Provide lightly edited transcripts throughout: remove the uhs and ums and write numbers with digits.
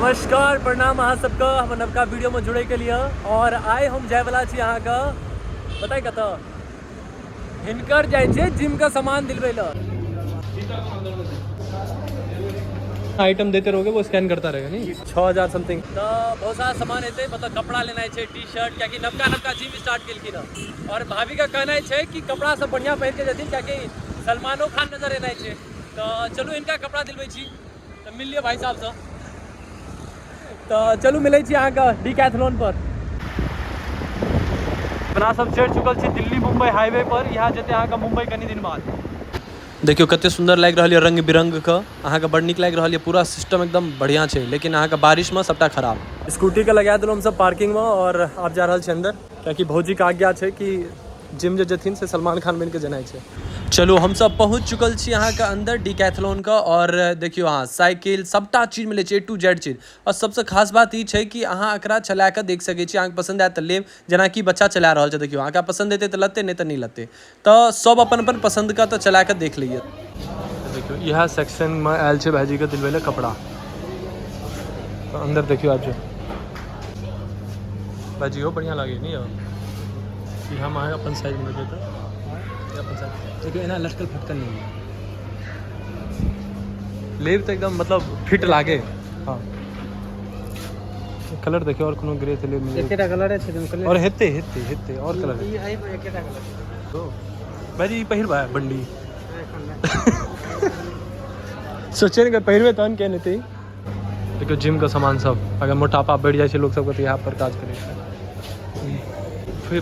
नमस्कार प्रणाम अहाँ सबके हमर नवका वीडियो में जुड़े के लिए। और आइ हम जाय वाला छी अहाँके बताइ कतऽ हिनकर जाइ छै जिम के सामान दिलबै लए। आइटम देते रहोगे वो स्कैन करता रहेगा। नहीं 6000 समथिंग तो बहुत सारा सामान हेतै, मतलब कपड़ा लेनाइ छै, टी शर्ट, कियाकि नवका नवका जिम स्टार्ट केलखिन हँ। और भाभी का कहनाइ छै कि कपड़ा सब बढ़िया पहिर के जेथिन, कियाकि सलमानो खान नजर एनाइ छै। तो चलू हिनका कपड़ा दिलबै छी, तो मिल लिअ भाई साहब सँ। तो चलू मिलै छी अहाँके डिकैथलॉन पर। अपना सब चढ़ि चुकल छी दिल्ली मुंबई हाईवे पर, यहाँ जेतै अहाँके मुंबई कनी दिन बाद। देखियौ कते सुंदर लागि रहल यऽ रंग बिरंग के, अहाँके बड़ नीक लागि रहल यऽ, पूरा सिस्टम एकदम बढ़िया छै, लेकिन अहाँके बारिश में सबटा खराब। स्कूटी के लगा देलहुँ हमसब पार्किंग में और आब जा रहल छी अंदर, कियाकि भौजी के आज्ञा छै कि जिम जे जेथिन से सलमान खान बनि के जेनाइ छै। चलू हमसब पहुँच चुकल छी अहाँके अंदर डिकैथलॉन के। और देखियौ अहाँ साइकिल सबटा चीज मिलै छै, ए टू जेड चीज। और सबसँ खास बात ई छै कि अहाँ एकरा चला कऽ देख सकै छी, अहाँके पसन्द आयत तऽ लेब, जेनाकि बच्चा चला रहल छै। देखियौ अहाँके पसन्द हेतै तऽ लेतै, नहि तऽ नहि लेतै। तऽ सब अपन अपन पसन्द के तऽ चला कऽ देख लैए। देखियौ इएह सेक्शनमे आयल छै भाइजीके दिलबै लए कपड़ा। तऽ अन्दर देखियौ आबि जाउ भाइजी, इहो बढ़िआँ लागैए नहि यौ? ई हम अहाँ अपन साइजमे देखियौ तऽ अपन साइज देखियौ, एना लटकल फटकल नहि लेब तऽ एकदम मतलब फिट लागे। हाँ कलर देखियौ, और कोनो ग्रे तेले मिले एकेटा कलरे छै दुनू कलर और हेतै हेतै हेतै और कलर ई एहि पर एकेटा कलर छै। भाईजी ई पहिरबै बंडी सोचे ने पहिरबै तहन केहन हेतै। देखियौ जिम के सामान सब, अगर मोटापा बढ़ि जाइ छै लोक सबके तऽ इएह पर काज करै छै।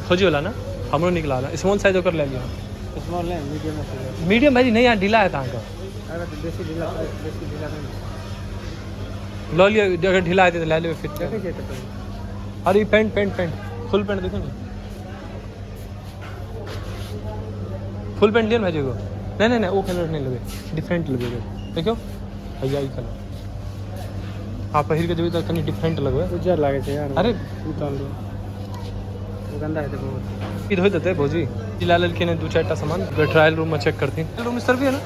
फौजी वाला ने हमरो नीक लागल, स्मॉल साइज ओकर लए लिअ। स्मॉल नहि, मीडियम छै। मीडियम भाईजी नहि, यहाँ ढीला हेत अहाँके। अरे तऽ बेसी ढीला, बेसी ढीला नहि लऽ लिअ, अगर ढीला हेतै तऽ लए लेबै फिट। देखै छियै तऽ पहिले। अरे ई pant pant pant full pant देखियौ ने, फुल पैंट लिअ ने भाईजी एगो। नहि नहि नहि ओ कलर नहि लेबै, डिफरेंट लेबै एगो। देखियौ भैया ई कलर अहाँ पहिर कऽ जेबै तऽ कनि डिफरेंट लगबै। उज्जर लागै छै यार। अरे ई तहन लिअ, ओ गन्दा हेतै बहुत। ई धोइ देतै भौजी। ई लए लेलखिन हँ दू चारिटा सामान, ट्रायल रूममे चेक करथिन। रूम स्तर भी है ने,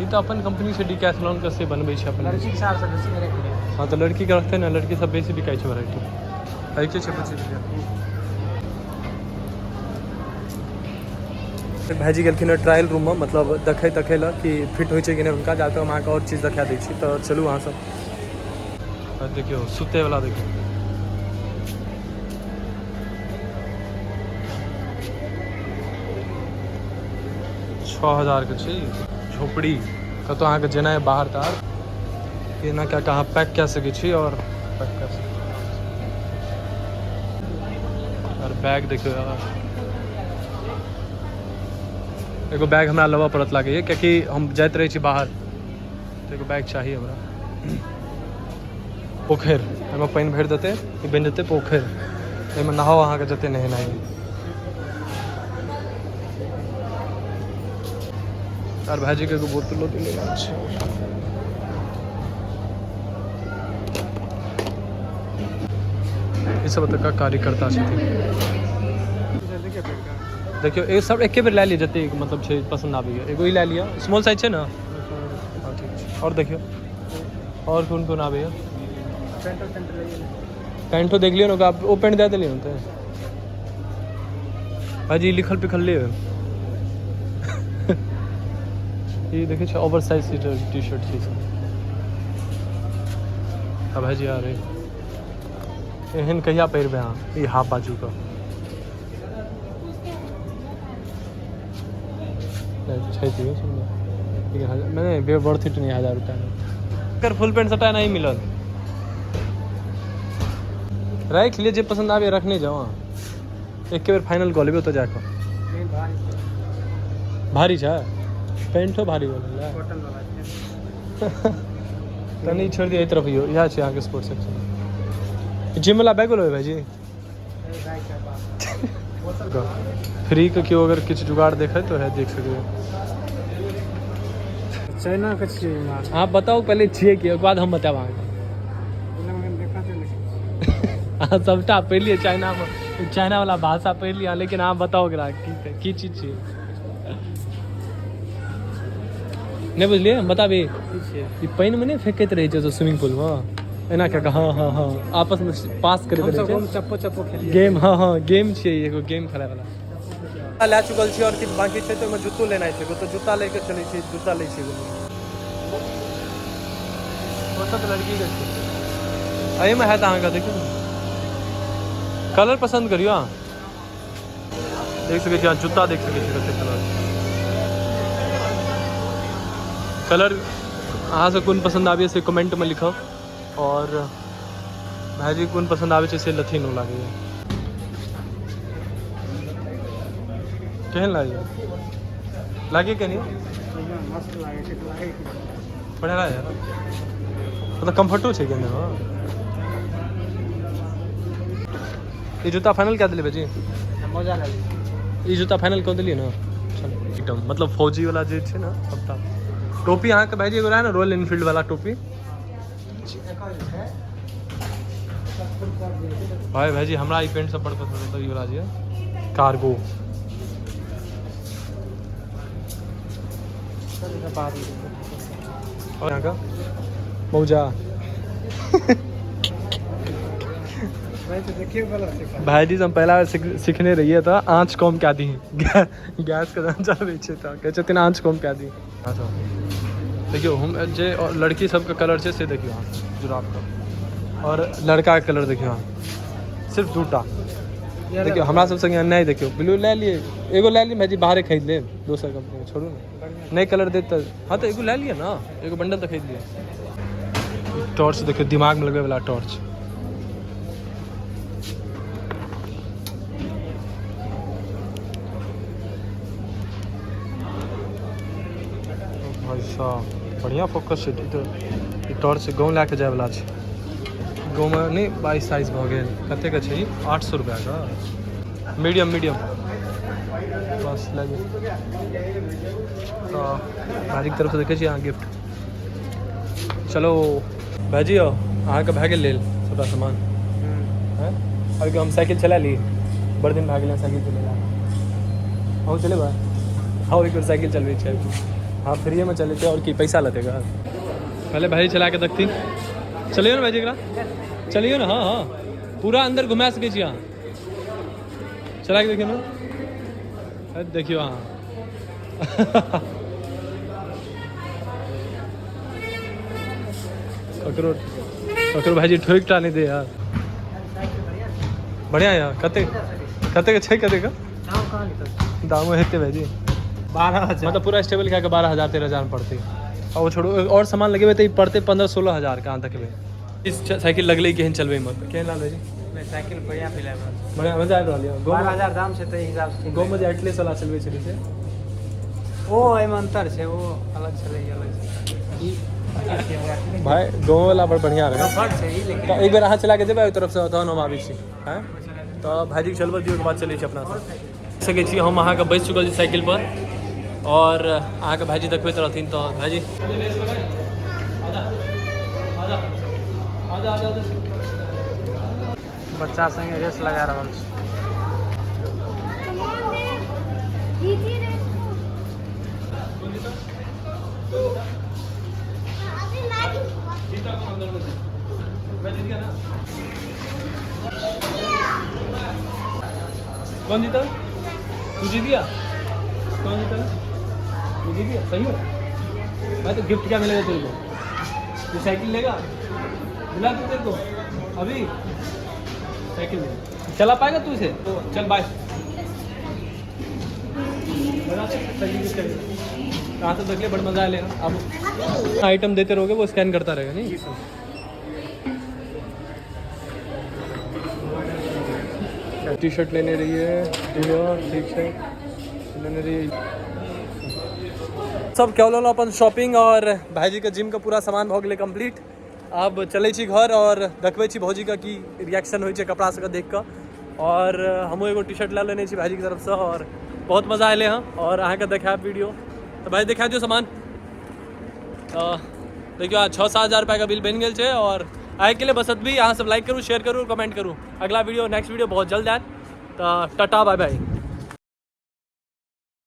ई तऽ अपन कंपनी छै डिकैथलॉन के, से बनबै छै अपन। लड़की के हिसाब से बेसी वेराइटी रहै। हाँ तऽ लड़की के रखतै ने, लड़की सब बेसी बिकाइ छै वेराइटी। एहि छै बुझि भाइजी गेलखिन हँ ट्रायल रूममे, मतलब देखै तखै लए कि फिट होइ छै कि नहि हुनका। जाके हम अहाँके आओर चीज देखा दै छी, तऽ चलू अहाँ सब। देखियौ सुतैवला देखियौ 6000 के छै झोपड़ी। कतहु अहाँके जेनाइ बाहर ताहर एना कए कऽ अहाँ पैक कए सकै छी और पैक कए सकै छी। और बैग देखियौ यार, एगो बैग हमरा लेबऽ पड़त लागैए, कियाकि हम जाइत रहै छी बाहर तऽ एगो बैग चाही हमरा। पोखरि, एहिमे पानि भरि देतै, ई बनि जेतै पोखरि, एहिमे नहाउ अहाँके जते नहेनाइ। आर भाइजीके एगो बोतलो लेना छै। ई सब एतुका कार्यकर्ता छथिन। देखियौ ई सब एके बेर लए लिअ जते मतलब छै पसन्द आबैए। एगो ई लए लिअ, स्मॉल साइज छै ने। हाँ ठीक छै। और देखियौ और कोन कोन आबैए। पैंटो देख लियौ ने, ओकरा ओ पैंट दए देलियै ने। तऽ भाइजी लिखल पिखल लिअ। ई देखै छै ओवर साइज टी शर्ट छै सब। आ भाइजी अरे एहन कहिया पहिरबै अहाँ ई हाफ बाजूके? छै तैयो सुन्दर, लेकिन नहि वर्थ it नहि 1000 रुपैआमे। एकर फुल पैंट सबटा एनाही मिलल, राखि लिअ, जे पसन्द आबे रखने जाउ। अहाँ एके बेर फाइनल कऽ लेबै ओतऽ जाकऽ। भारी छै पैंटो, भारी बोलल तनी छोड़ि दिअ। एहि तरफ यौ इएह छै अहाँके स्पोर्ट्स सेक्शन। जिम वाला बैगो लेबै भाइजी? फ्री के केओ अगर किछु जुगाड़ देखै तऽ वएह देख सकैए। चाइना के छियै माल। अहाँ बताउ पहिले छियै कि, ओकर बाद हम बतायब अहाँके। अहाँ सबटा पढ़ि लिअ, चाइनामे चाइना वाला भाषा पढ़ि लिअ, लेकिन अहाँ बताउ ओकरा की की चीज छियै। नहि बुझलियै? हम बताबी, ई पानिमे नहि फेकैत रहै छै स्विमिंग पूलमे? एना कए कऽ, हँ हँ हँ, आपसमे पास करैत रहै हमसब छै। गाँवमे चप्पो चप्पो खेलियै। गेम, हँ हँ, गेम छियै ई, एगो गेम खेलाय वाला। लए चुकल छी और किछु बाकी छै तऽ ओहिमे जूतो लेनाइ छै एगो, तऽ जूता लए कऽ चलै छी, जूता लै छी एगो। ओतऽ तऽ लड़की के छै, एहिमे हैत अहाँके। देखियौ ने, कलर पसन्द करियौ अहाँ। देख सकै छी अहाँ, जूता देख सकै छी, कते कलर छै। कलर अहाँ सब कोन पसन्द आबैए से कमेंटमे लिखब, और भाइजी कोन पसन्द आबै छै से लथिन। ओ लागैए केहन लागैए? लागै कनि मस्त लागै छै, लागै बढ़िआँ लागैए ने, मतलब कम्फर्टो छै कि अन्दरमे। ई जूता फाइनल कए देलियै भाइजी? मोजा लए ली। ई जूता फाइनल कऽ देलियै ने? चलू, एकदम मतलब फौजी वाला जे छै ने सबटा। टोपी अहाँके भाइजी एगो रहै ने, रॉयल एनफील्ड वाला टोपी। एकर जे छै भाई, भाईजी, हमरा ई पेंट सब बड़ पसंद है, ई वाला जे कार्गो। बाद और अहाँके मौजा। भाई तऽ देखियौ गलत छै। भाईजी से हम पहला बेर सीखने रहियै तऽ आँच कम कए दही, गैस के जहन चलबै छै तऽ कहै छथिन आँच कम कए दही। अच्छा देखियौ, हम जे लड़की सबके कलर छै से देखियौ अहाँ जुराबके, और लड़काके कलर देखियौ अहाँ, सिर्फ दूटा देखियौ। हमरा सब संगे अन्याय देखियौ। ब्लू लए लियै, एगो लए लियै भाईजी, बाहरे खरीद लेब दोसर कंपनी, छोड़ू ने, नहि कलर देत तऽ। हँ तऽ एगो लए लिअ ने, एगो बंडल तऽ खरीद लिअ। टॉर्च देखियौ, दिमागमे लगबै वाला टॉर्च। भाई साहब, बढ़िआँ फोकस छै। ई तऽ ई टॉर्च गाँव लए कऽ जायवला छै, गाँवमे नहि। 22 साइज भऽ गेल। कतेकके छै ई? 800 रुपैआके। मीडियम, मीडियम बस लए गेल। तऽ भाईजीके तरफसँ देखै छी अहाँ गिफ्ट। चलो भाईजी, यौ अहाँके भए गेल लेल सबटा सामान? हँ, अभी हम साइकिल चला ली, बड़ दिन भए गेल साइकिल चलेला। अहूँ चलेबै? हाँ, एक बेर साइकिल चलबै छै। हाँ, फ्रीएमे चलै छै, आओर की पैसा लेतै? पहले भाई चला के देखथिन। चलियौ ने भाईजी, एकरा चलियौ ने। हाँ हाँ, पूरा अंदर घुमा सकै छी अहाँ। चला के देखियौ ने। अरे देखियौ अहाँ। ककरो ककरो भाईजी ठोकि टा नहि दे यार। बढ़िआँ यार। कते कते के छै? कते के? दाम कहाँ लिखल? दामो हेतै भाईजी। 12,000। मतलब पूरा स्टेबल कए के 12,000 13,000 मे पड़तै। आ ओ छोड़ू, आओर सामान लगेबै तऽ ई पड़तै 15-16 हजार के। अहाँ देखबै इस साइकिल लगलै केहन, चलबैमे केहन लागलै? नहि, साइकिल बढ़िआँ फील आबि रहल छै। बढ़िआँ मजा आबि रहल यऽ? 12,000 दाम छै तऽ हिसाब से ठीक। गाँवमे जे एटलेस वाला चलबै छलै से? ओ एहिमे अंतर छै, ओ अलग छलै, ई अलग छै। ई भाई, गाँव वाला बड़ बढ़िआँ रहै। कम्फर्ट छै ई, लेकिन तऽ एक बेर अहाँ चला के जेबै ओहि तरफसँ, तहन हम आबै छी। आँय, तऽ भाइजीके चलबऽ दियौ, ओहिके बाद चलै छी अपना सब। सकै छी, हम अहाँके बैस चुकल छी साइकिल पर और अहाँके भाइजी देखबैत रहथिन। तऽ भाइजी, आजा आजा आजा आजा। बच्चा संगे रेस लगा रहल छै। जीती रेस को। अभी मैं जीतूंगा। जीता कौन अंदर में से? मैं जीत गया ना? कौन जीता? तू जीत गया? कौन जीता? तू जीत गया? सही है भाई। तो गिफ्ट क्या मिलेगा तेरे को? तू साइकिल लेगा? दिला तू तेरे को अभी साइकिल ले। चला पाएगा तू इसे? तो चल, बाय। साइकिल चल, कहाँ से देख ले, बड़ मजा आएगा। अब आइटम देते रहोगे, वो स्कैन करता रहेगा? नहीं, टी शर्ट लेने रही है, ठीक है, लेने रही है सब। क्या लेलहुँ अपन शॉपिंग और भाईजीके जिमके पूरा सामान भऽ गेलै कम्प्लीट। आब चलै छी घर और देखबै छी भौजीके की रिएक्शन होइ छै कपड़ा सबके देख कऽ। और हमहूँ एगो टी शर्ट लए लेने छी भाईजीके तरफसँ और बहुत मजा एलै हँ और अहाँके देखायब वीडियो। तऽ भाई, देखा दियौ सामान। तऽ देखियौ, 6-7 हजार रुपैआके बिल बनि गेल छै। और आइके लिए बस एतबी। अहाँ सब लाइक करू, शेयर करू, कमेंट करू। अगला वीडियो, नेक्स्ट वीडियो बहुत जल्द आयत। तऽ टाटा, बाय बाय।